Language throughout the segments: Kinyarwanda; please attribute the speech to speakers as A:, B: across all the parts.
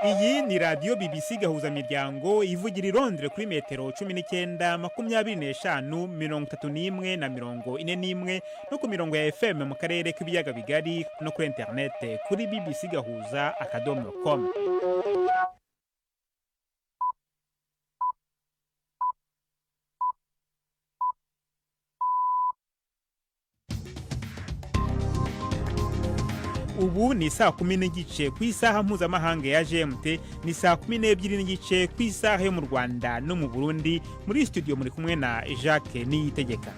A: Iyi ni radiyo BBC Gahuzamiryango ivugira i Londres kuri metero 19, 25, 31 na 41, no ku mirongo ya FM mu karere k'ibiyaga bigari, no kuri interinete kuri bbcgahuza.com. Ubu ni saa 10:30 ku isaha mpuzamahanga ya GMT, ni saa 12:30 ku isaha yo mu Rwanda no mu Burundi. Muri studio muri kumwe na Jacques Niyitegeka.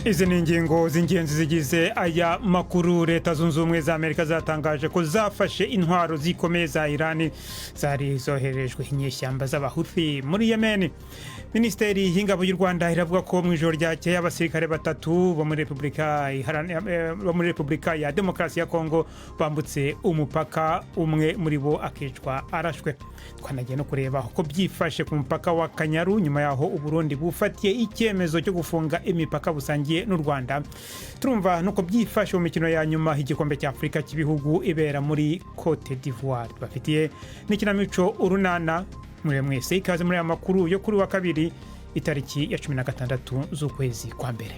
B: Izi ni ingingo z'ingenzi zigize aya makuru. Leta Zunze Ubumwe za Amerika zatangaje ko zafashe intwaro zikomeye za Irani zari zoherejwe inyeshyamba z'Abahuthi muri Yemeni. Minisiteri y'Ingabo y'u Rwanda iravuga ko mu ijoro ryakeye abasirikare batatu bo muri Repubulika ya Demokarasi ya Kongo bambutse umupaka, umwe muri bo akicwa arashwe. Twanagiye no kureba uko byifashe ku mupaka wa Kanyaru nyuma yaho Uburundi bufatiye icyemezo cyo gufunga imipaka busangiye n'u Rwanda. Turumva nuko byifashe mu mikino ya nyuma igikombe cya Afurika cy'ibihugu ibera muri Cote d'Ivoire. Bafitiye n'ikinamico Urunana. Muri mwese ikaze muri aya makuru yo kuri wa kabiri, itariki ya 16 z'ukwezi kwa mbere.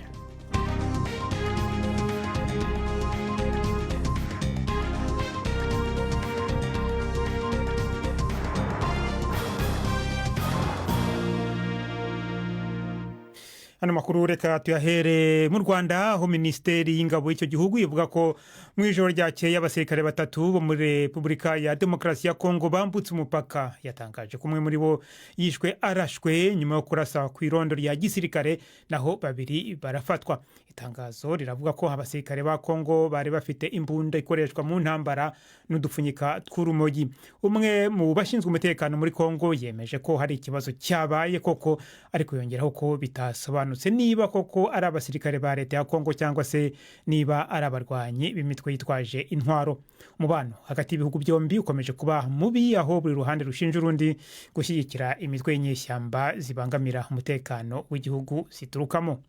B: Hano makuru reka tuyahere mu Rwanda, aho Minisiteri y'Ingabo y'icyo gihugu ivuga ko mu ijoro ryakeye abasirikare batatu bo muri Repubulika ya Demokarasi ya Kongo bambutse umupaka. Yatangaje ko umwe muri bo yishwe arashwe nyuma yo kurasa ku irondo rya gisirikare, naho babiri barafatwa. Itangazo riravuga ko abasirikare ba Kongo bari bafite imbunda ikoreshwa mu ntambara n'udupfunyika tw'urumogi. Umwe mu bashinzwe umutekano muri Kongo yemeje ko hari ikibazo cyabaye koko, ariko yongeraho ko bitasobanutse niba koko ari abasirikare ba leta ya Kongo cyangwa se niba ari abarwanyi b'imitwe yitwaje intwaro. Umubano hagati y'ibihugu byombi ukomeje kuba mubi, aho buri ruhande rushinja urundi gushyigikira imitwe y'inyeshyamba zibangamira umutekano w'igihugu ziturukamo.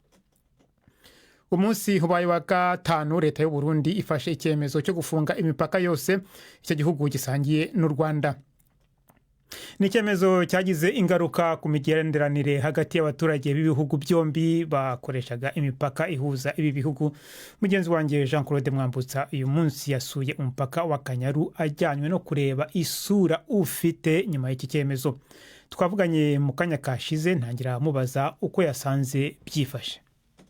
B: Umunsi ubaye wa gatanu leta y'u Burundi ifashe icyemezo cyo gufunga imipaka yose icyo gihugu gisangiye n'u Rwanda. Ni icyemezo cyagize ingaruka ku migenderanire hagati y'abaturage b'ibihugu byombi bakoreshaga imipaka ihuza ibi bihugu. Mugenzi wanjye Jean Claude Mwambutsa uyu munsi yasuye umupaka wa Kanyaru ajyanywe no kureba isura ufite nyuma y'iki cyemezo. Twavuganye mu kanya kashize, ntangira mubaza uko yasanze byifashe.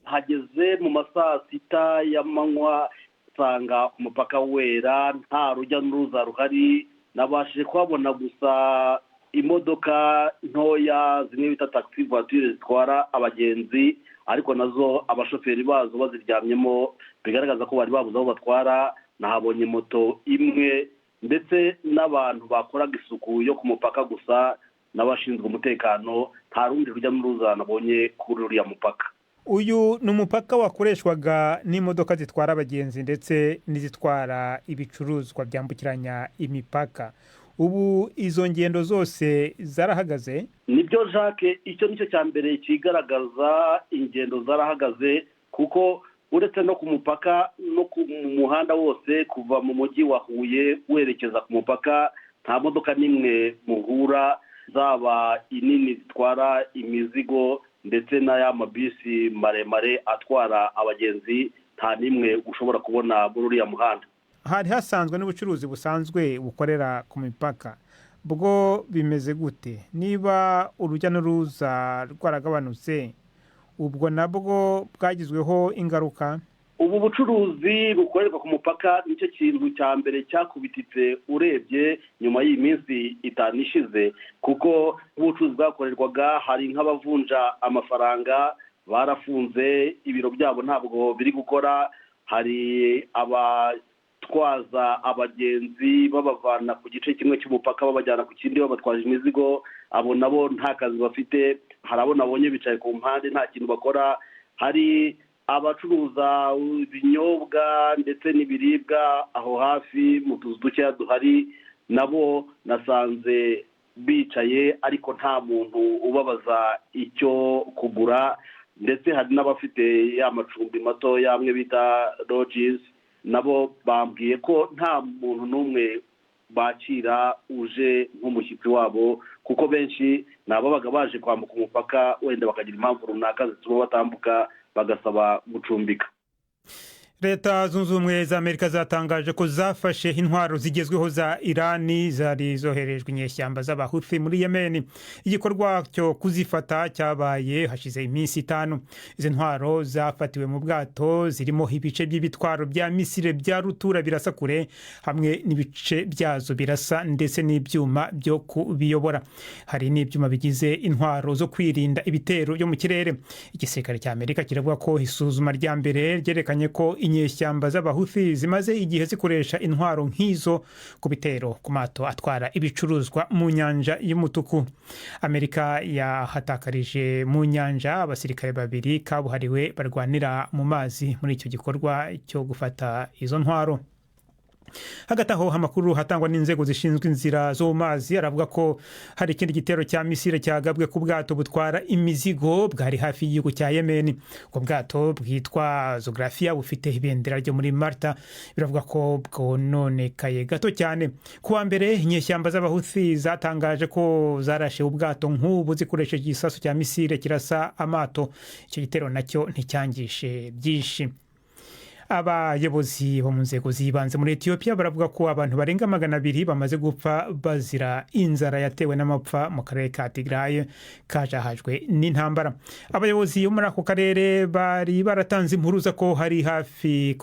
C: Hageze mu ma saa sita y'amanywa nsanga umupaka wera, nta rujya n'uruza ruhari. Nabashije kuhabona gusa imodoka ntoya zimwe bita taxi voiture zitwara abagenzi, ariko nazo abashoferi bazo baziryamyemo, bigaragaza ko bari babuze aho batwara. Nahabonye moto imwe ndetse n'abantu bakoraga isuku yo ku mupaka gusa n'abashinzwe umutekano. Nta rundi rujya n'uruza nabonye kuri uriya mupaka.
B: Uyu ni umupaka wakoreshwaga n'imodoka zitwara abagenzi ndetse n'izitwara ibicuruzwa byambukiranya imipaka. Ubu izo ngendo zose zarahagaze?
C: Nibyo Jacques, icyo nicyo cya mbere kigaragaza, ingendo zarahagaze, kuko uretse no ku mupaka no ku muhanda wose kuva mu mujyi wa Huye werekeza ku mupaka nta modoka n'imwe muhura, zaba inini zitwara imizigo ndetse n'aya mabisi maremare atwara abagenzi, nta n'imwe ushobora kubona muri uriya muhanda.
B: Hari hasanzwe n'ubucuruzi busanzwe bukorera ku mipaka, bwo bimeze gute? Niba urujya n'uruza rwaragabanutse, ubwo nabwo bwagizweho ingaruka?
C: Ubu bucuruzi bukorerwa ku mupaka nicyo kintu cya mbere cyakubititse urebye nyuma y'iyi minsi 5 ishize, kuko ubucuruzi bwakorerwaga hari nk'abavunja amafaranga barafunze ibiro byabo, ntabwo biri gukora. Hari abatwaza abagenzi babavana ku gice kimwe cy'umupaka babajyana ku kindi babatwaje imizigo, abo nabo nta kazi bafite. Hari abo nabonye bicaye ku mpande nta kintu bakora. Hari abacuruza ibinyobwa ndetse n'ibiribwa aho hafi mu tuzu dukeya duhari, nabo nasanze bicaye ariko nta muntu ubabaza icyo kugura. Ndetse hari n'abafite ya macumbi matoya amwe bita lodges, nabo bambwiye ko nta muntu n'umwe Bakira uje nk'umushyitsi wabo, kuko benshi ni ababaga baje kwambuka umupaka, wenda bakagira impamvu runaka zituma batambuka, bagasaba gucumbika.
B: Leta Zunze Ubumwe za Amerika zatangaje ko zafashe intwaro zigezweho za Irani zari zoherejwe inyeshyamba z'Abahuthi muri Yemeni. Igikorwa cyo kuzifata cyabaye hashize iminsi 5. Izi ntwaro zafatiwe mu bwato zirimo ibice by'ibitwaro bya misile bya rutura birasa kure, hamwe n'ibice byazo birasa, ndetse n'ibyuma byo kubiyobora. Hari n'ibyuma bigize intwaro zo kwirinda ibitero byo mu kirere. Igisirikare cya Amerika kiravuga ko isuzuma rya mbere ryerekanye ko inyeshyamba z'Abahuthi zimaze igihe zikoresha intwaro nk'izo ku bitero ku mato atwara ibicuruzwa mu Nyanja y'Umutuku. Amerika yahatakarije mu nyanja abasirikare babiri kabuhariwe barwanira mu mazi muri icyo gikorwa cyo gufata izo ntwaro. Hagati aho, amakuru hatangwa n'inzego zishinzwe inzira zo mu mazi aravuga ko hari ikindi gitero cya misile cyagabwe ku bwato butwara imizigo bwari hafi y'igihugu cya Yemeni. Ubwo bwato bwitwa Zografiya bufite ibendera ryo muri Malta. Biravuga ko bwononekaye gato cyane. Ku wa mbere, inyeshyamba z'Abahuthi zatangaje ko zarashe ubwato nk'ubu zikoresheje igisasu cya misile kirasa amato. Icyo gitero nacyo nticyangishe byinshi. Abayobozi bo mu nzego z'ibanze muri Etiyopiya baravuga ko abantu barenga 200 bamaze gupfa bazira inzara yatewe n'amapfa mu karere ka Tigray kajahajwe n'intambara. Abayobozi bo muri ako karere bari baratanze impuruza ko kari hafi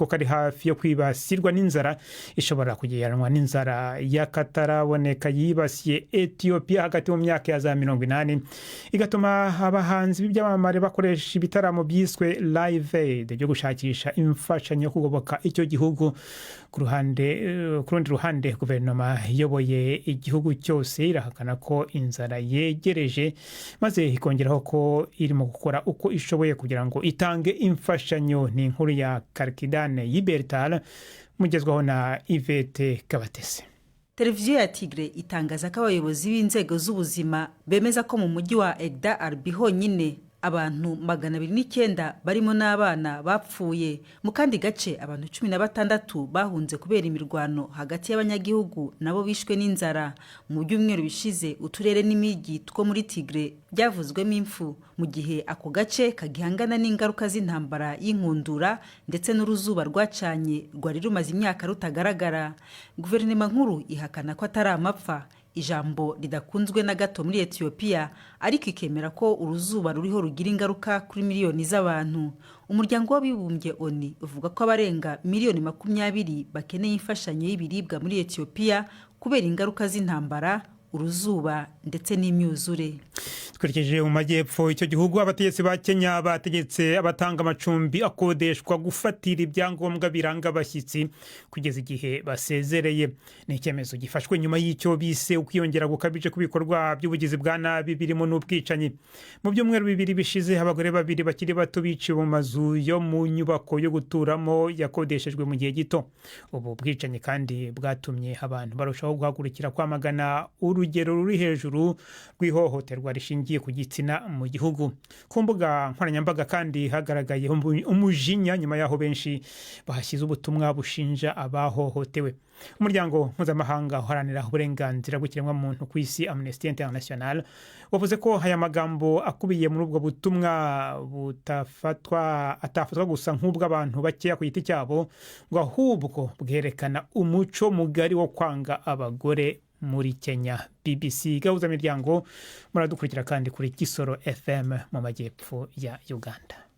B: yo kwibasirwa n'inzara ishobora kugereranywa n'inzara y'akataraboneka yibasiye Etiyopiya hagati mu myaka ya za 80, igatuma abahanzi b'ibyamamare bakoresha ibitaramo byiswe Live Aid byo gushakisha imfashanyo yo kugoboka icyo gihugu. Ku rundi ruhande, guverinoma iyoboye igihugu cyose irahakana ko inzara yegereje, maze ikongeraho ko irimo gukora uko ishoboye kugira ngo itange imfashanyo. Ni inkuru ya Karikidane Yibertal, mugezwaho na Ivete Kabatese.
D: Televiziyo ya Tigre itangaza ko abayobozi b'inzego z'ubuzima bemeza ko mu mujyi wa Egda Arbi honyine abantu 209 barimo n'abana bapfuye. Mu kandi gace, abantu 16 bahunze kubera imirwano hagati y'abanyagihugu nabo bishwe n'inzara. Mu byumweru bishize, uturere n'imijyi two muri Tigre byavuzwemo impfu, mu gihe ako gace kagihangana n'ingaruka z'intambara y'inkundura ndetse n'uruzuba rwacanye rwari rumaze imyaka rutagaragara. Guverinoma nkuru ihakana ko atari amapfa, ijambo ridakunzwe na gato muri Etiyopiya, ariko ikemera ko uruzuba ruriho rugira ingaruka kuri miliyoni z'abantu. Umuryango w'Abibumbye ONU uvuga ko abarenga miliyoni 20 bakeneye imfashanyo y'ibiribwa muri Etiyopiya kubera ingaruka z'intambara, uruzuba ndetse n'imyuzure.
B: Twerekeje mu majyepfo icyo gihugu, abategetsi ba Kenya bategetse abatanga amacumbi akodeshwa gufatira ibyangombwa biranga abashyitsi kugeza igihe basezereye. Ni icyemezo gifashwe nyuma y'icyo bise ukwiyongera gukabije kw'ibikorwa by'ubugizi bwa nabi birimo n'ubwicanyi. Mu byumweru 2 bishize, abagore babiri bakiri bato biciwe mu mazu yo mu nyubako yo guturamo yakodeshejwe mu gihe gito. Ubu bwicanyi kandi bwatumye abantu barushaho guhagurukira kwamagana urugero ruri hejuru rw'ihohoterwa rishingiye ku gitsina mu gihugu. Ku mbuga nkoranyambaga kandi hagaragaye umujinya nyuma y'aho benshi bahashyize ubutumwa bushinja abahohotewe. Umuryango mpuzamahanga uharanira uburenganzira bw'ikiremwamuntu ku isi, Amnesty International, wavuze ko aya magambo akubiye muri ubwo butumwa butafatwa atafatwa gusa nk'ubw'abantu bakeya ku giti cyabo, ngo ahubwo bwerekana umuco mugari wo kwanga abagore muri Kenya. BBC Gahuzamiryango, muradukurikira kandi kuri Kisoro FM mu majyepfo ya Uganda.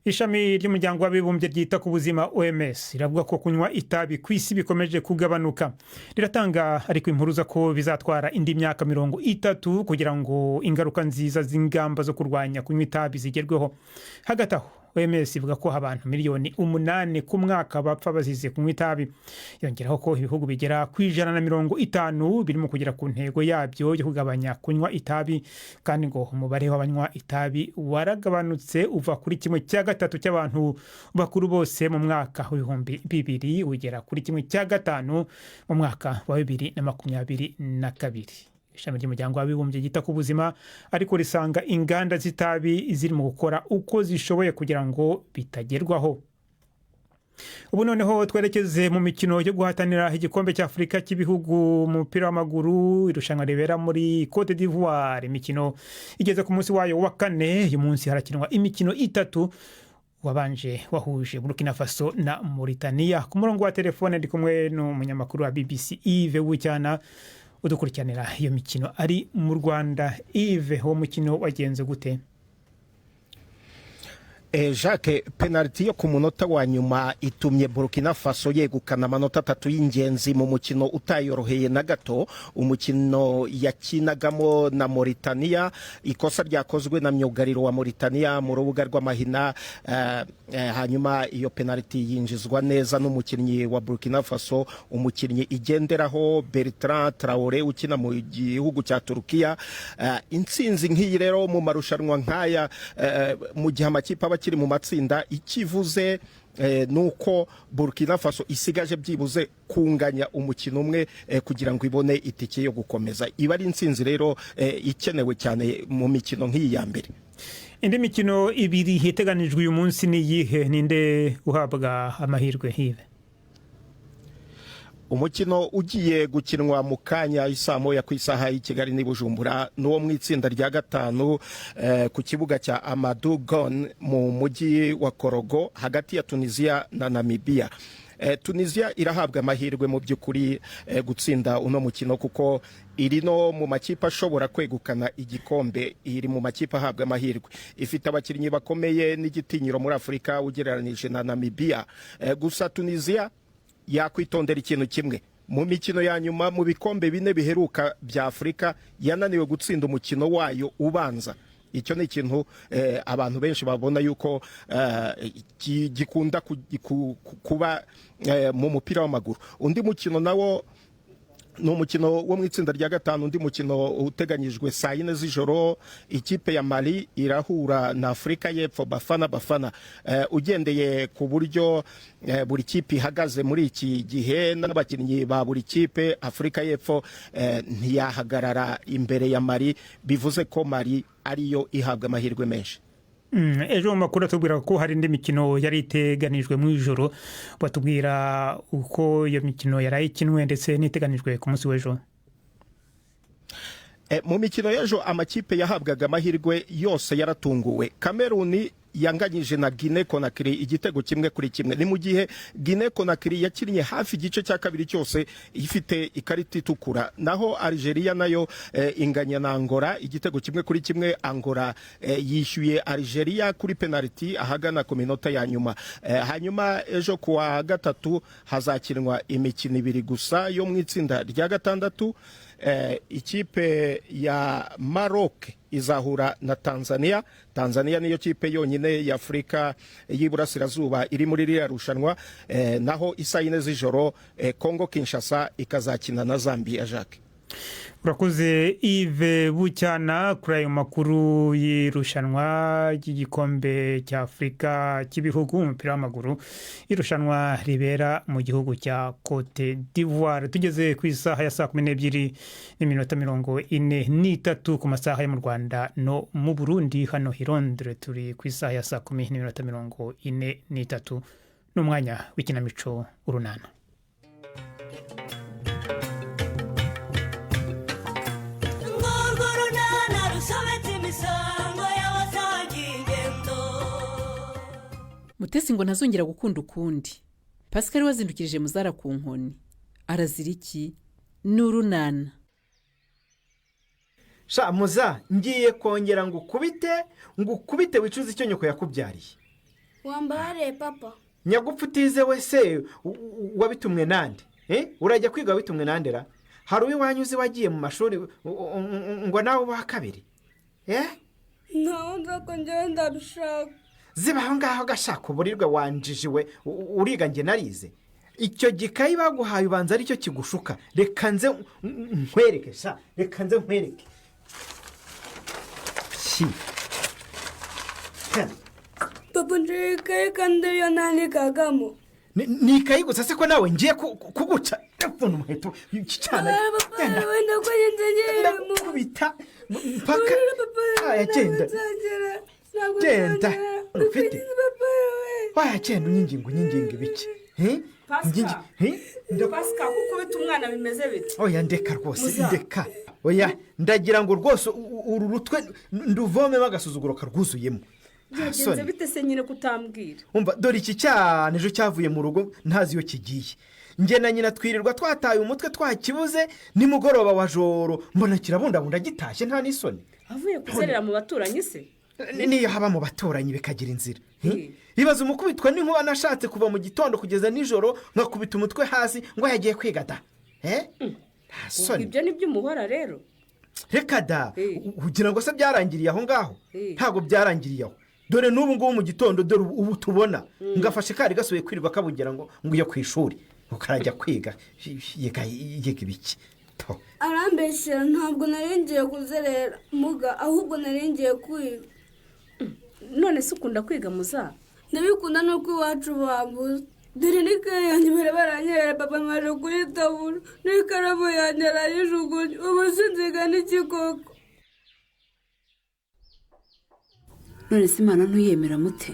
B: Ishami ry'Umuryango w'Abibumbye ryita ku buzima, OMS, riravuga ko kunywa itabi ku isi bikomeje kugabanuka. Riratanga ariko impuruza ko bizatwara indi myaka 30 kugira ngo ingaruka nziza z'ingamba zo kurwanya kunywa itabi zigerweho. Hagati aho, OMS ivuga ko abantu miliyoni 8 ku mwaka bapfa bazize kunywa itabi. Yongeraho ko ibihugu bigera ku 150 birimo kugera ku ntego yabyo yo kugabanya kunywa itabi, kandi ngo umubare w'abanywa itabi waragabanutse uva kuri 1/3 cy'abantu bakuru bose mu mwaka w'2000 ugera kuri 1/5 mu mwaka wa 2022. Ishami ry'Umuryango w'Abibumbye ryita ku buzima ariko risanga inganda z'itabi ziri mu gukora uko zishoboye kugira ngo bitagerwaho. Ubu noneho twerekeze mu mikino yo guhatanira igikombe cy'Afurika cy'ibihugu mu mupira w'amaguru, irushanwa ribera muri Cote d'Ivoire. Imikino igeze ku munsi wayo wa kane. Uyu munsi harakinwa imikino itatu. Wabanje wahuje Burkina Faso na Mauritania. Ku murongo wa telefone ndi kumwe n'umunyamakuru wa BBC Yves Bucyana, udukurikiranira iyo mikino ari mu Rwanda. Yves, uwo mukino wagenze gute?
E: Jacques, penaliti yo ku munota wa nyuma itumye Burkina Faso yegukana amanota 3 y'ingenzi mu mukino utayoroheye na gato, umukino yakinagamo na Mauritania. Ikosa ryakozwe na myugariro wa Mauritania mu rubuga rw'amahina, hanyuma iyo penaliti yinjizwa neza n'umukinnyi wa Burkina Faso, umukinnyi igenderaho Bertrand Traore ukina mu gihugu cya Turukiya. Intsinzi nk'iyi rero mu marushanwa nk'aya, mu gihe amakipe aba akiri mu matsinda, ikivuze nuko Burkina Faso isigaje byibuze kunganya umukino umwe kugira ngo ibone itike yo gukomeza. Iba ari intsinzi rero ikenewe cyane mu mikino nk'iyi ya mbere.
B: Indi mikino ibiri iteganijwe uyu munsi ni iyihe? Ninde uhabwa amahirwe hive?
E: Umukino ugiye gukinwa mu kanya isaa 1 ku isaha y'i Kigali n'i Bujumbura n'uwo mu itsinda rya 5, ku kibuga cya Amadou Gon mu mujyi wa Korogo, hagati ya Tunisia na Namibia. Tunisia irahabwa amahirwe mu by'ukuri gutsinda uno mukino, kuko iri no mu makipe ashobora kwegukana igikombe. Iri mu makipe ahabwa amahirwe, ifite abakinnyi bakomeye n'igitinyiro muri Afurika ugereranije na Namibia. Gusa Tunisia yakwitondera ikintu kimwe: mu mikino ya nyuma, mu bikombe 4 biheruka bya Afurika, yananiwe gutsinda umukino wayo ubanza. Icyo ni ikintu abantu benshi babona yuko gikunda kuba mu mupira w'amaguru. Undi mukino nawo ni umukino wo mu itsinda rya 5. Undi mukino uteganyijwe saa 4 z'ijoro, ikipe ya Mali irahura na Afurika y'Epfo, Bafana Bafana. Ugendeye ku buryo buri kipe ihagaze muri iki gihe n'abakinnyi ba buri kipe, Afurika y'Epfo ntiyahagarara imbere ya Mali, bivuze ko Mali ariyo ihabwa amahirwe menshi.
B: Ejo mu makuru atubwira ko hari indi mikino yari iteganijwe mu ijoro. Batubwira uko iyo mikino yari ikinwe ndetse n'iteganijwe ku munsi w'ejo.
E: Mu mikino y'ejo, amakipe yahabwaga amahirwe yose yaratunguwe. Kameruni yanganyije na Guinea Conakry igitego 1-1. Ni mu gihe Guinea Conakry yakinnye hafi igice cya kabiri cyose ifite ikarita itukura. Naho Algeria nayo inganya na Angola igitego 1-1. Angola yishyuye Algeria kuri penaliti ahagana ku minota ya nyuma. Hanyuma ejo kuwa gatatu hazakinwa imikino 2 gusa yo mu itsinda rya 6. Ikipe ya Maroc izahura na Tanzania. Tanzania niyo kipe yonyine ya Afurika y'Iburasirazuba iri muri ririya rushanwa. Naho isaa 4 z'ijoro, Congo Kinshasa ikazakina na Zambia, Jacques.
B: Urakoze Yves Bucyana kuri ayo makuru y'irushanwa ry'igikombe cya Afurika cy'ibihugu mu mupira w'amaguru, irushanwa ribera mu gihugu cya Cote d'Ivoire. Tugeze ku isaha ya saa 12:43 ku masaha yo mu Rwanda no mu Burundi. Hano i Londres turi ku isaha ya saa 10:43, n'umwanya w'ikinamico Urunana.
F: Mutesi ngo ntazongera gukunda ukundi. Pascal wazindukirije Muzara ku nkoni, arazira iki? Ni Urunana.
G: Sha Muza, ngiye kongera ngo ukubite, ngo ukubite wicuze icyo nyoko yakubyariye.
H: Wambare papa.
G: Nyagupfa utize wese wabitumwe nande? Urajya kwiga wabitumwe nande ra? Hari uw'iwanyu uzi wagiye mu mashuri ngo nawe uba kabiri?
H: Ntawe nzako njyewe ndabishaka.
G: Ziba aho ngaho gashaka uburirwe wanjijiwe, uriga njye narize. Icyo gikayi baguhaye ubanza aricyo kigushuka. Reka nze nkwereke sha, reka nze nkwereke.
H: Papa, nshaka ikayi kandi ariyo nandikagamo.
G: Ni ikayi gusa se ko nawe ngiye kuguca? Ndavuna umuheto iki cyana. Genda. Ndakubita mpaka. Aya, genda. Genda. Ufite. Waya, genda unyinginga, unyinginga ibiki?
I: Pasika, Pasika, kuko ubita umwana bimeze bite?
G: Oya, ndeka rwose.
I: Muza.
G: Ndeka, oya, ndagira ngo rwose uru rutwe nduvomemo agasuzuguro karwuzuyemo.
I: Byagenze
G: Soni.
I: bite se nyine kutambwira?
G: Umva, dore iki cyane, ejo cyavuye mu rugo ntazi iyo kigiye. Njye na nyina twirirwa twataye umutwe twakibuze. Nimugoroba wa joro mbona kirabundabunda gitashye, nta n'isoni.
I: Avuye kuzerera mu baturanyi se?
G: Niyo haba mu baturanyi bikagira inzira. Ibaze umukubitwa n'inkuba nashatse kuva mu gitondo kugeza nijoro, nkakubita umutwe hasi ngo yagiye kwiga da. Nta
I: Ubwo
G: soni.
I: Ibyo ni byo umuhora rero?
G: Reka da. Ugira ngo se byarangiriye aho ngaho? Ntabwo byarangiriye aho. Dore n'ubu ngubu mu gitondo, dore ubu tubona ngafashe kari gasubiye kwirirwa kabugira ngo iyo ku ishuri, ngo karajya kwiga. Yiga, yiga ibiki To.
H: Arambeshyera, ntabwo narengeye kuzerera muga, ahubwo narengeye kwiga.
I: None se ukunda kwiga, Muza?
H: Ndabikunda, nuko iwacu bambuze. Dore n'ikaye yanjye bari baranyerera, papa amaze kuyitabura, n'ikaramu yanjye arayijugunya. Ubu sinziga n'ikikoko.
J: None se Imana ntuyemera mute?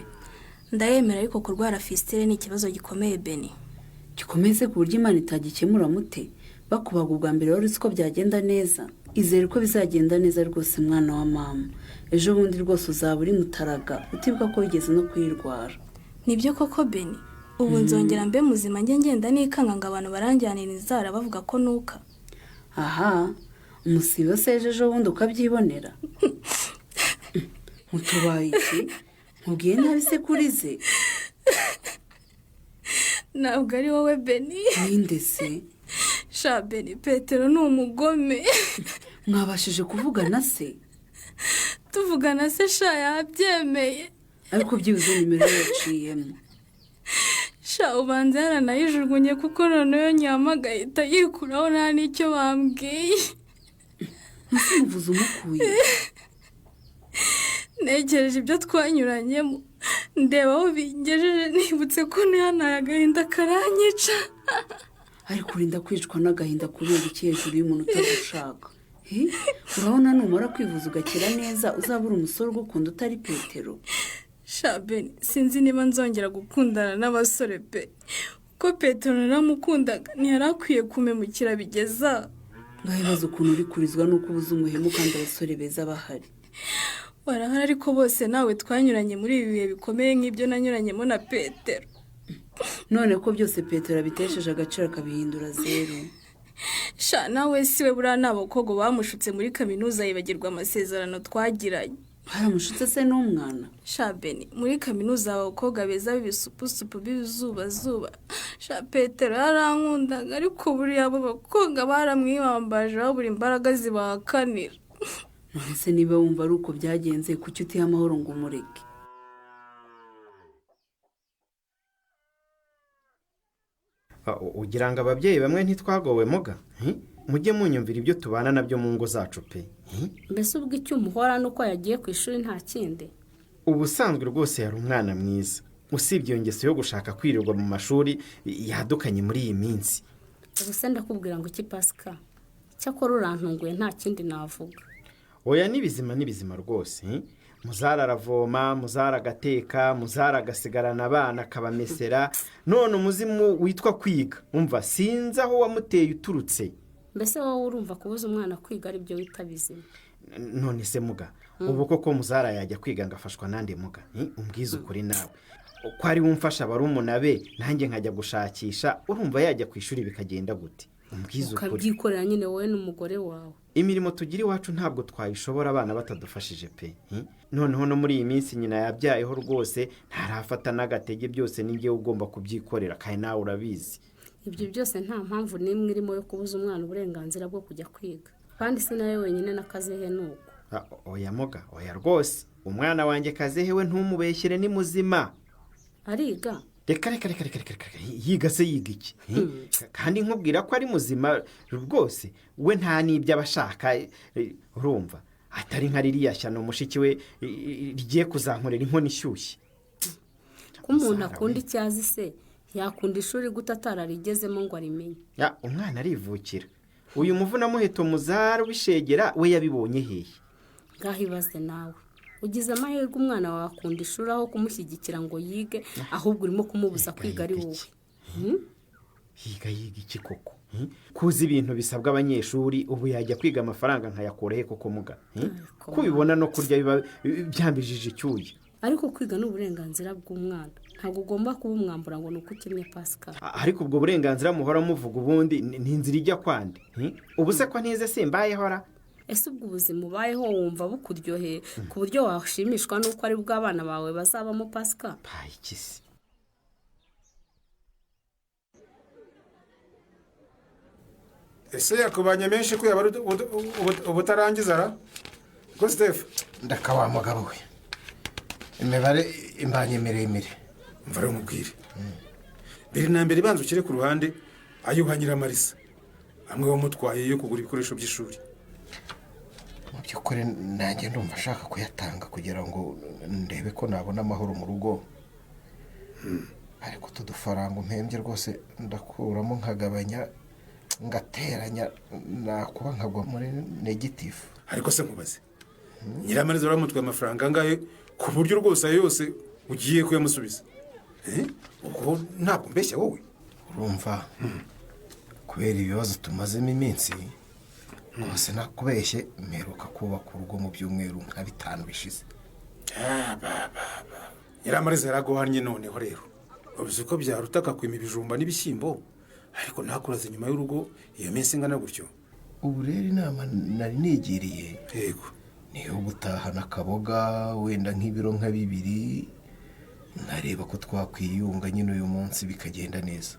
K: Ndayemera, ariko kurwara fisitire ni ikibazo gikomeye, Beni.
J: Gikomeze ku buryo Imana itagikemura mute? Bakubaga ubwa mbere wari uzi ko byagenda neza? Izere ko bizagenda neza rwose, mwana wa mama. Ejo bundi rwose uzaba uri mutaraga, utibuka ko wigeze no kuyirwara.
K: Nibyo koko, Beni, ubu nzongera mbe muzima, njye ngenda nikanga ngo abantu baranjyanira inzara bavuga ko nuka?
J: Aha umusibo se ejo ejo bundi ukabyibonera. Mutubaye iki? Nkubwiye nabi se kurize?
K: Ntabwo ari wowe, Beni.
J: Ninde se?
K: Sha Beni, Petero ni umugome.
J: Mwabashije kuvugana se?
K: Tuvugana se sha, yabyemeye.
J: Ariko byibuze nimero ye yaciyemo?
K: Sha, ubanza yaranayijugunye, kuko noneho nyihamagaye ihita yikuraho, nta n'icyo bambwiye.
J: Ese umuvuzi umukuye?
K: Ntekereje ibyo twanyuranyemo, ndeba aho bingejeje, nibutse ko ntihanaye, agahinda karanyica.
J: Ariko urinda kwicwa n'agahinda kubera iki hejuru y'umuntu utagushaka? Hi? Urabona numara kwivuza ugakira neza uzabura umusore ugukunda utari Petero?
K: Sha Beni, sinzi niba nzongera gukundana n'abasore pe, kuko Petero naramukundaga, ntiyari akwiye kumemukira bigeza.
J: Ngaho ukuntu uri kurizwa n'uko ubuze umuhemu kandi abasore beza bahari.
K: Barahari, ariko bose nawe twanyuranye muri ibi bihe bikomeye nk'ibyo nanyuranyemo na Petero.
J: None ko byose Petero abitesheje agaciro akabihindura zeru?
K: Sha, nawe si we, buriya ni abakobwa bamushutse muri kaminuza yibagirwa amasezerano twagiranye.
J: Baramushutse se n'umwana?
K: Sha Beni, muri kaminuza abakobwa beza b'ibisupusupu b'ibizubazuba. Sha, Petero yarankundaga, ariko buriya abo bakobwa baramwibambaje babura imbaraga zibahakanira.
J: None se niba wumva ari uko byagenze, kuki utiha amahoro ngo umureke?
G: Ugira ngo ababyeyi bamwe ntitwagowe muga? Mujye munyumvira ibyo tubana nabyo mu ngo zacu pe.
L: Mbese ubwo icyo umuhora nuko yagiye ku ishuri, nta kindi?
G: Ubusanzwe rwose yari umwana mwiza, usibye iyo ngeso yo gushaka kwirirwa mu mashuri yadukanye muri iyi minsi.
L: Ubu se ndakubwira ngo iki, Pasika? Cyakora urantunguye, nta kindi navuga.
G: Oya, ni bizima, ni bizima rwose. Muzara aravoma, Muzara agateka, Muzara agasigarana abana akabamesera, none umuzimu witwa kwiga, umva sinzi aho wamuteye uturutse.
L: Mbese wowe urumva kubuza umwana kwiga ari byo wita bizima?
G: None se muga, ubu koko Muzara yajya kwiga ngo afashwa nande muga? Umbwize ukuri nawe, ko ari we umfasha barumuna be, nanjye nkajya gushakisha, urumva yajya ku ishuri bikagenda gute? Umbwize ukuri.
L: Ukabyikorera nyine wowe n'umugore wawe.
G: Imirimo tugira iwacu ntabwo twayishobora abana batadufashije pe. Noneho no muri iyi minsi nyina yabyayeho rwose ntarafata n'agatege, byose ni njyewe ugomba kubyikorera, kandi nawe urabizi.
L: Ibyo byose nta mpamvu n'imwe irimo yo kubuza umwana uburenganzira bwo kujya kwiga, kandi si nawe wenyine, na Kazehe ni uko.
G: Oya muga, oya rwose, umwana wanjye Kazehe we ntumubeshyere, ni muzima.
L: Ariga?
G: Reka reka reka reka reka reka, yiga se yiga iki? Kandi nkubwira ko ari muzima rwose, we nta n'ibyo aba ashaka. Urumva atari nka ririya shyano mushiki we rigiye kuzankorera inkono ishyushye.
L: Ko umuntu akunda icyo azi se, Yakunda ishuri gute atararigezemo ngo arimenye?
G: Umwana arivukira. Uyu muvunamuheto Muzara wishegera we yabibonye hehe?
L: Ngaho ibaze nawe. Ugize amahirwe umwana wawe akunda ishuri, aho kumushyigikira ngo yige, ahubwo urimo kumubuza kwiga ari wowe.
G: Yiga yiga iki koko? Kuzi ibintu bisabwa abanyeshuri, ubu yajya kwiga amafaranga nkayakura he koko muga? Kubibona no kurya biba byambijije icyuya.
L: Ariko kwiga ni uburenganzira bw'umwana, ntabwo ugomba kuba umwambura ngo ni uko ukennye Pascal.
G: Ariko ubwo burenganzira muhora muvuga ubundi ni inzira ijya kwande. Ubu se ko ntize simbayehora?
L: Ese ubwo ubuzima ubayeho wumva bukuryoheye ku buryo washimishwa n'uko ari bw'abana bawe bazabamo Pascal?
G: Iki se?
M: Ese yakubanye menshi ko yaba ubutarangiza ra? Ko Steph?
N: Ndaka wa mugabo we, imibare imbanye miremire.
M: Mva rero nkubwire, mbere na mbere banza ukire ku ruhande ayo uha Nyiramarisa, amwe wamutwaye yo kugura ibikoresho by'ishuri.
N: Mu by'ukuri nanjye ndumva ashaka kuyatanga kugira ngo ndebe ko nabona amahoro mu rugo, ariko utu dufaranga umpembye rwose ndakuramo nkagabanya ngateranya, nakuba nkagwa muri negative.
M: Ariko se nkubaze, Nyiramariza uramutwaye amafaranga angahe ku buryo rwose ayo yose ugiye kuyamusubiza? Ubwo ntabwo mbeshya wowe.
N: Urumva kubera ibibazo tumazemo iminsi rwose nakubeshye, mperuka kubaka urugo mu byumweru nka 5 bishize.
M: Nyiramariza yaraguhannye noneho rero uzi ko byaruta akakwima ibijumba n'ibishyimbo, ariko ntakuraze inyuma y'urugo iyo minsi ingana gutyo.
N: Ubu rero inama nari nigiriye,
M: yego,
N: niyo gutahana akaboga wenda nk'ibiro nka 2, nkareba ko twakwiyunga nyine uyu munsi bikagenda neza.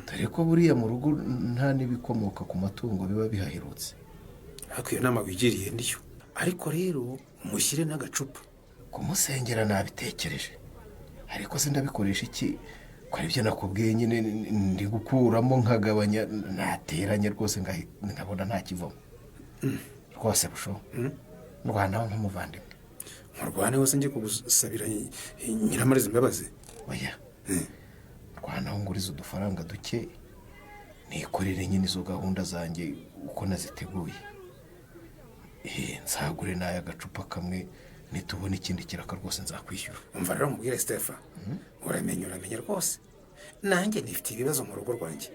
N: Dore ko buriya mu rugo nta n'ibikomoka ku matungo biba bihaherutse.
M: Ariko iyo nama wigiriye niyo, ariko rero umushyire n'agacupa.
N: Kumusengera nabitekereje, ariko se ndabikoresha iki? Ko aribyo nakubwiye nyine, ndi gukuramo nkagabanya nateranya rwose nkabona nta kivamo. Rwose busho ndwanaho nk'umuvandimwe.
M: Nkurwane hose njye kugusabira Nyiramariza imbabazi?
N: Oya, ndwanaho nguriza udufaranga duke nikorere nyine izo gahunda zanjye uko naziteguye. Nzagure n'aya agacupa kamwe, nitubona ikindi kiraka rwose nzakwishyura.
M: Umva rero nkubwire Stephen, uramenye uramenye rwose, nanjye nifite ibibazo mu rugo rwanjye.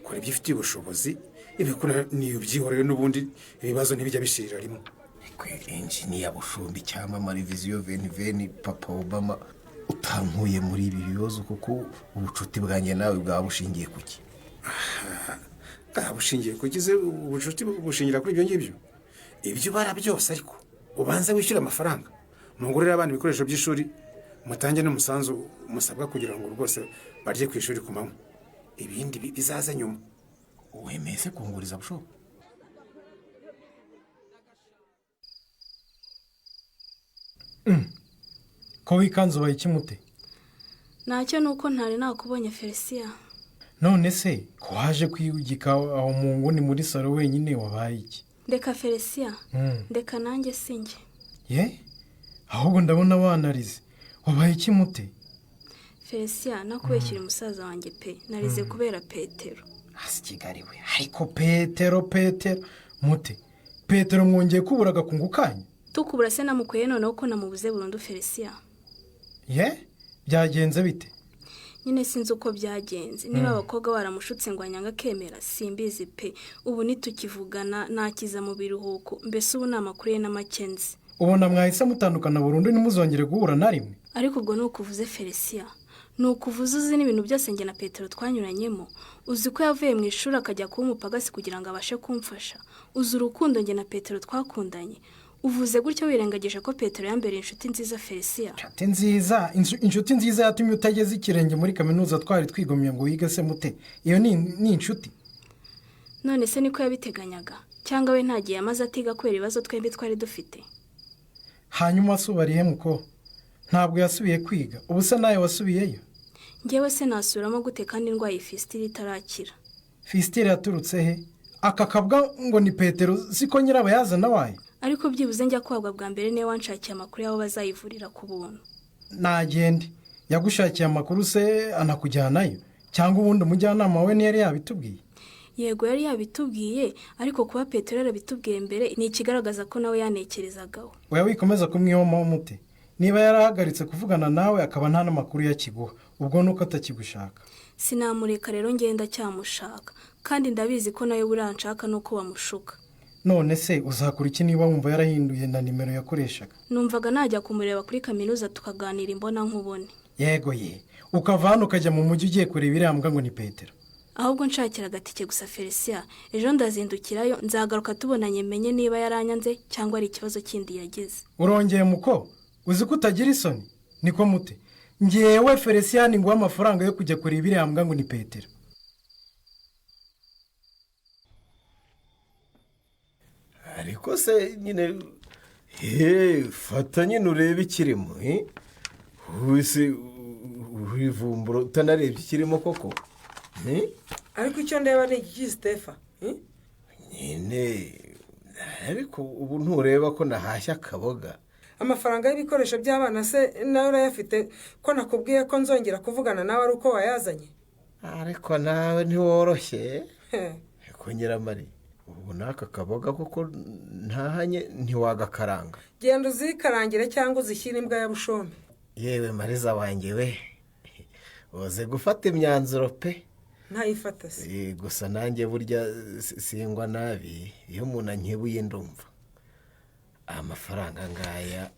M: Kora ibyo ufitiye ubushobozi, ibikora niyo byihorere, n'ubundi ibibazo ntibijya bishirira rimwe.
N: Engineer Bushumbi cyamamare Viziyo Veni Papa Obama, utankuye muri ibi bibazo kuko ubucuti bwanjye nawe bwaba bushingiye kuki?
M: Bwaba bushingiye kuki se? Ubucuti bushingira kuri ibyo ngibyo? Ibyo ubara byose ariko ubanze wishyura amafaranga, mugurire abana ibikoresho by'ishuri, mutange n'umusanzu musabwa kugira ngo rwose barye ku ishuri ku manywa, ibindi bizaza nyuma.
N: Wemeye se kunguriza Busho?
O: Ko wikanze ubaye iki mute?
K: Ntacyo, nuko ntari nakubonye Felicia.
O: None se ko waje kwiyugika aho mu nguni muri salo wenyine wabaye iki?
K: Ndeka Felicia, ndeka nanjye sinjye.
O: Ye? Ahubwo ndabona wanarize. Wabaye iki mute?
K: Felicia, nakubeshyira umusaza wanjye pe, narize kubera Petero.
O: Asi Kigali we. Ariko Petero mute. Petero mwongeye kubura agakungu kanyu?
K: Tukubura se namukuye noneho ko namubuze burundu Felicia.
O: Ye? Byagenze bite?
K: Nyine sinzi uko byagenze, niba abakobwa baramushutse ngo anyanga akemera simbizi pe. Ubu nitukivugana nakiza mu biruhuko, mbese ubu ni amakuru ye n'amakenzi.
O: Ubona mwahise mutandukana burundu ntimuzongere guhura na rimwe?
K: Ariko ubwo ni ukuvuze Felicia, ni ukuvuze uzi n'ibintu byose njye na Petero twanyuranyemo. Uzi ko yavuye mu ishuri akajya kuba umupagasi kugira ngo abashe kumfasha. Uzi urukundo njye na Petero twakundanye. Uvuze gutyo wirengagije ko Petero yambereye inshuti nziza Felicia.
O: Inshuti nziza, inshuti nziza yatumye utageze ikirenge muri kaminuza twari twigomye ngo wige se mute. Iyo ni inshuti.
K: None se niko yabiteganyaga cyangwa we ntagiye amaze atiga kubera ibibazo twembi twari dufite?
O: Hanyuma asubariye muko ntabwo yasubiye kwiga. Ubu se nawe wasubiyeyo?
K: Njyewe se nasubiramo gute kandi ndwaye fistile itarakira?
O: Fistile yaturutse he? Aka kabwa ngo ni Petero siko nyirabayazana wayo?
K: Ariko byibuze njya kwagwa bwa mbere niwe wanshakiye amakuru y'aho bazayivurira ku buntu.
O: Nagende. Yagushakiye amakuru se anakujyanayo, cyangwa ubundi umujyanama we ntiyari yabitubwiye?
K: Yego, yari yabitubwiye, ariko kuba Petero yarabitubwiye mbere ni ikigaragaza ko nawe yanekerezagaho.
O: Oya, wikomeza kumwihomaho mute. Niba yarahagaritse kuvugana nawe, akaba nta n'amakuru yakiguha, ubwo nuko atakigushaka.
K: Sinamureka rero, ngenda cyamushaka, kandi ndabizi ko nawe buranshaka nuko bamushuka.
O: None se uzakora iki niba wumva yarahinduye na nimero yakoreshaga?
K: Numvaga najya kumureba kuri kaminuza, tukaganira imbona nkubone.
O: Yego ye, ukava hano ukajya mu mujyi ugiye kureba iriya mbwa ngo ni Petero?
K: Ahubwo nshakira agatike gusa, Felicien. Ejo ndazindukirayo, nzagaruka tubonanye, menye niba yaranyanze cyangwa ari ikibazo kindi yagize.
O: Urongeye muko, uzi ko utagira isoni? Niko mute, ngewe Felicien nguha amafaranga yo kujya kureba iriya mbwa ngo ni Petero?
N: Ariko se nyine, he, fata nyine urebe ikirimo, eh? Wowe se urivumbura utanarebye ikirimo koko, eh?
P: Ariko icyo ndeba ni igiki, Sitefa?
N: Nyine ariko ubu ntureba ko nahashye akaboga?
P: Amafaranga y'ibikoresho by'abana se nawe urayafite, ko nakubwiye ko nzongera kuvugana nawe ari uko wayazanye?
N: Ariko nawe ntiworoshye. Ariko Nyiramari, ubu n'aka kaboga koko ntahanye ntiwagakaranga?
P: Genda uzikarangire cyangwa uzishyire imbwa ya Bushombe.
N: Yewe Mariza wanjye we, uze gufata imyanzuro pe.
P: Ntayifata se?
N: Gusa nanjye burya singwa nabi iyo umuntu ankebuye, ndumva amafaranga ngaya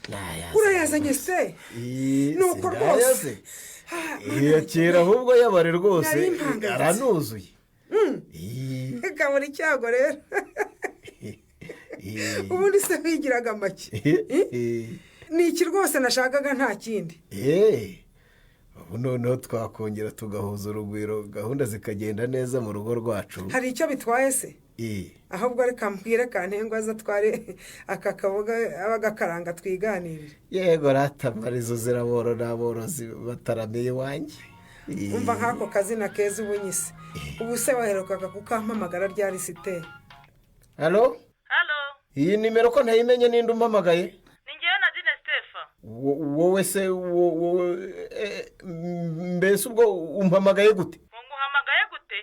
N: nayazanye.
P: Urayazanye se? Nuko rwose.
N: Yakira ahubwo, yabare rwose.
P: Nari mpangayitse.
N: Aranuzuye.
P: Kabura icyago rero. Ubundi se wigiraga make? Ni iki rwose nashakaga, nta kindi.
N: Ubu noneho twakongera tugahuza urugwiro, gahunda zikagenda neza mu rugo rwacu.
P: Hari icyo bitwaye se? Ahubwo reka mbwire Kantengwa aza atware aka kaboga abagakaranga, twiganirire.
N: Yego ratamarizo, ziraboro n'aborozi bataramiye iwanjye.
P: Umva nk'ako kazina keza ubunyise. Ubu se waherukaga kukampamagara ryari, Site?
N: Halo, iyi nimero ko ntayimenye, ninde umpamagaye?
Q: Ni ngewe Nadine, Sitefa.
N: Wowe se, wowe, mbese ubwo umpamagaye gute?
Q: Ngo nguhamagaye gute?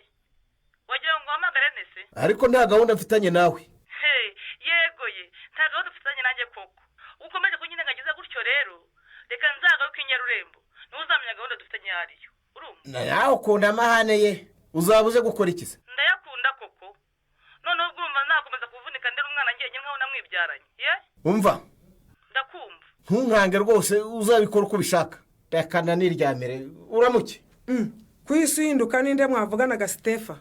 Q: Wagira ngo nguhamagare nese?
N: Ariko nta gahunda mfitanye nawe.
Q: Hey, yego ye, nta gahunda ufitanye nanjye koko. Ukomeje kunyirengagiza gutyo rero, reka nzagaruke i Nyarurembo, niwe uzamenya gahunda dufitanye iyo ariyo, urumva?
N: Nawe ukunda amahane ye, uzaba uje gukora iki se?
Q: Ndayakunda koko. Noneho ubwo urumva nakomeza kuvunika ndera umwana njyenyine nkaho namwibyaranye ye?
N: Umva.
Q: Ndakumva.
N: Ntunkange rwose, uzabikora uko ubishaka, reka naniryamire, uramuke.
P: Ku isi uhinduka, ninde mwavuganaga, Sitefa?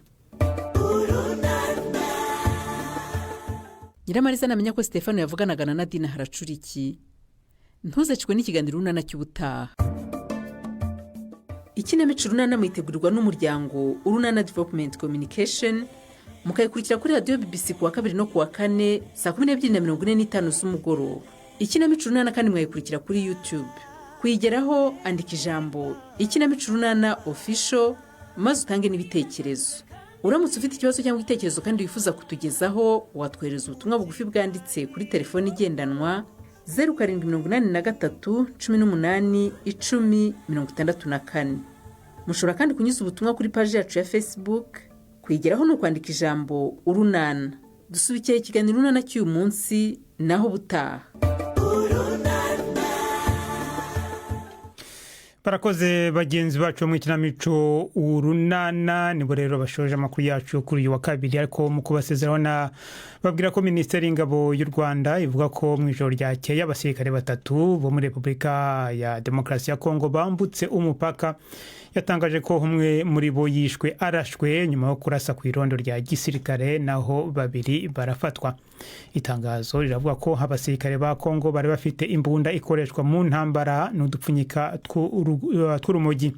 F: Nyiramariza namenya ko Stefano yavuganaga na Nadine, haracura iki? Ntuzacikwe n'ikiganiro Urunana cy'ubutaha. Ikinamico Urunana muyitegurirwa n'umuryango Urunana Development Communication, mukayikurikira kuri radiyo BBC ku wa kabiri no ku wa kane saa 12:45 z'umugoroba. Ikinamico Urunana kandi mwayikurikira kuri YouTube. Kuyigeraho, andika ijambo "Ikinamico Urunana Official" maze utange n'ibitekerezo. Uramutse ufite ikibazo cyangwa igitekerezo kandi wifuza kutugezaho, watwohereza ubutumwa bugufi bwanditse kuri telefoni igendanwa 0783181064. Mushobora kandi kunyuza ubutumwa kuri paji yacu ya Facebook. Kuyigeraho ni ukwandika ijambo "Urunana". Dusubikiye ikiganiro Urunana cy'uyu munsi, naho ubutaha.
B: Barakoze bagenzi bacu bo mu ikinamico Urunana. Nibo rero bashoje amakuru yacu kuri uyu wa kabiri, ariko mu kubasezeraho na babwira ko Minisiteri y'Ingabo y'u Rwanda ivuga ko mu ijoro ryakeye abasirikare batatu bo muri Repubulika ya Demokarasi ya Kongo bambutse umupaka. Yatangaje ko umwe muri bo yishwe arashwe nyuma yo kurasa ku irondo rya gisirikare, naho babiri barafatwa. Itangazo riravuga ko abasirikare ba Kongo bari bafite imbunda ikoreshwa mu ntambara n'udupfunyika tw'urumogi.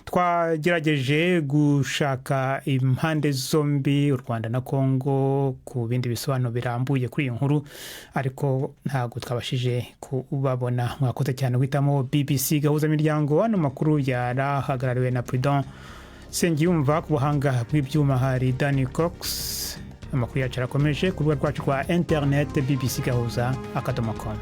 B: Twagerageje gushaka impande zombi, u Rwanda na Kongo, ku bindi bisobanuro birambuye kuri iyi nkuru, ariko ntabwo twabashije kubabona. Mwakoze cyane guhitamo BBC Gahuzamiryango. Ano makuru yarahagarariwe na Prudent Nsengiyumva, ku buhanga bw'ibyuma hari Danny Cox. Amakuru yacu arakomeje ku rubuga rwacu rwa interineti, bbcgahuza.com.